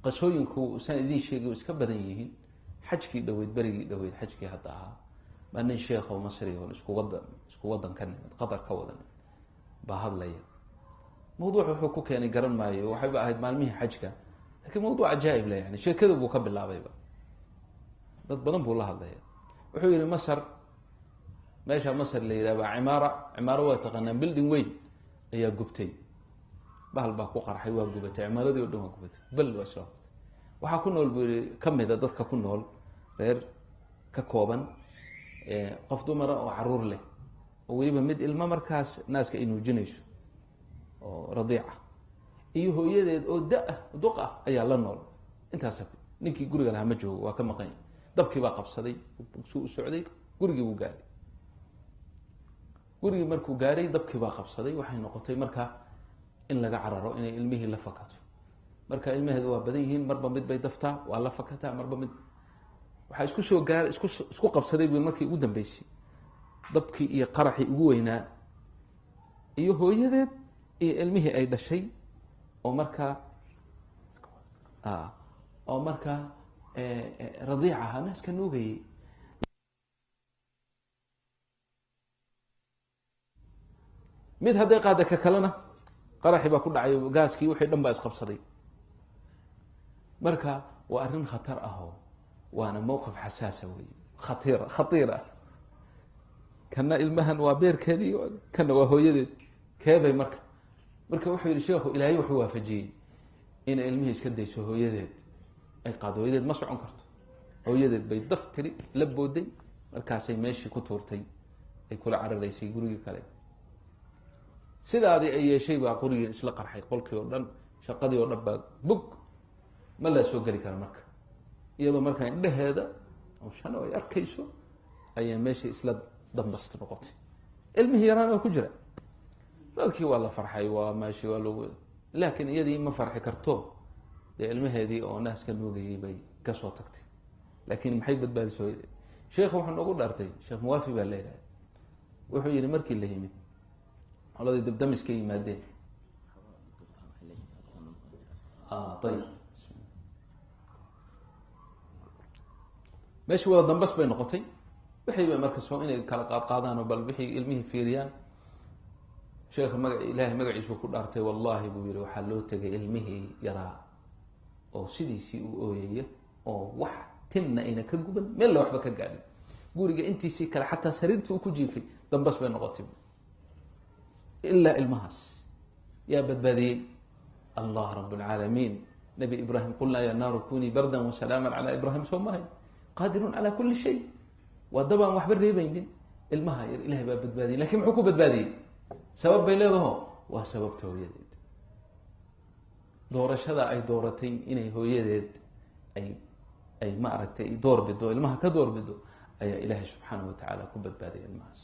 Qasooyinku saan idiin sheegay iska badan yihiin. Xajkii dhaweyd, berigii dhaweyd, xajkii hadda ahaa baa nin sheekho Masri oo isku wadan, isku wadan ka nimid, Qatar ka wada nimid baa hadlaya. Mawduuc wuxuu ku keenay garan maayo, waxayba ahayd maalmihii xajka, lakiin mawduuc cajaa'ib le, yani sheekada buu ka bilaabayba, dad badan buu la hadlaya. Wuxuu yihi Masar, meesha Masar la yidhah baa cimaara, cimaaro waa taqaanaan, building weyn ayaa gubtay, bahal baa ku qarxay, waa gubatay cimaaradii o dhan, waa gubatay, bal waa isla gubatay. Waxaa ku nool buu yihi kamida dadka ku nool reer ka kooban qof dumara oo caruur leh, oo weliba mid ilmo markaas naaska ay nuujinayso oo radiica, iyo hooyadeed oo da-ah duq ah ayaa la nool. Intaas ninkii guriga lahaa ma joogo, waa ka maqanya. Dabkii baa qabsaday, suu u socday gurigii buu gaaray. Gurigii markuu gaaray dabkii baa qabsaday. Waxay noqotay marka in laga cararo, inay ilmihii la fakato. Marka ilmaheedu waa badan yihiin, marba mid bay daftaa, waa la fakataa, marba mid. Waxaa isku soo gaar isku qabsaday bu markii ugu dambeysay dabkii iyo qaraxii ugu weynaa iyo hooyadeed iyo ilmihii ay dhashay oo markaa radiic ahaa, naaska nuugayay. Mid hadday qaada ka kalena qaraxii baa ku dhacay, gaaskii wixii dhan baa isqabsaday. Marka waa arrin khatar ahoo, waana mowqif xasaasa wey, khatiira khatiir ah. Kana ilmahan waa beerkeedii, kana waa hooyadeed, keebay marka. Marka wuxuu yihi sheekhu, ilaahay wuxuu waafajiyey inay ilmihii iska dayso, hooyadeed ay qaado. Hooyadeed ma socon karto, hooyadeed bay daf tiri, la booday, markaasay meeshii ku tuurtay, ay kula cararaysay gurigii kale. Sidaadii ay yeeshay baa qurigii isla qarxay, qolkii oo dhan, shaqadii oo dhan baa bug, ma la soo geli kara. Marka iyadoo markaa indhaheeda shano ay arkayso ayaa meeshii isla dambast noqotay, ilmihii yaraan oo ku jira. Dadkii waa la farxay, waa meeshii waa lagu, laakiin iyadii ma farxi karto, dee ilmaheedii oo naaska nuugayay bay kasoo tagtay. Laakiin maxay badbaadisay? Hooyadeed. Sheekha wuxuu noogu dhaartay, Sheekh Muwaafi baa leedahay, wuxuu yihi markii la yimid qoladii dabdamiska yimaadeen, ayib, meeshii wada dambas bay noqotay. Wixii bay marka soo inay kala qaadqaadaan oo bal wixii ilmihii fiiriyaan. Sheekha maga ilaahay magaciisuu ku dhaartay, wallahi buu yihi, waxaa loo tegay ilmihii yaraa oo sidiisii u ooyaya, oo wax tinna ayna ka guban, meel la waxba ka gaadhin, guriga intiisii kale xataa sariirtii uu ku jiifay dambas bay noqotay ilaa ilmahaas. Yaa badbaadiyey? Allah rab اlcaalamiin. Nabi Ibrahim, qulnaa ya naaru kunii bardan wasalaama calaa Ibrahim, soo mahay? Qaadirun calaa kuli shay. Waa dabaan waxba reebaynin. Ilmaha yar ilahay baa badbaadiyey, lakin muxuu ku badbaadiyey? Sabab bay leedaho, waa sababta hooyadeed, doorashada ay dooratay inay hooyadeed ay ma aragtay door bido, ilmaha ka door bido, ayaa ilaahay subxaanahu watacaala ku badbaadiyay ilmahaas.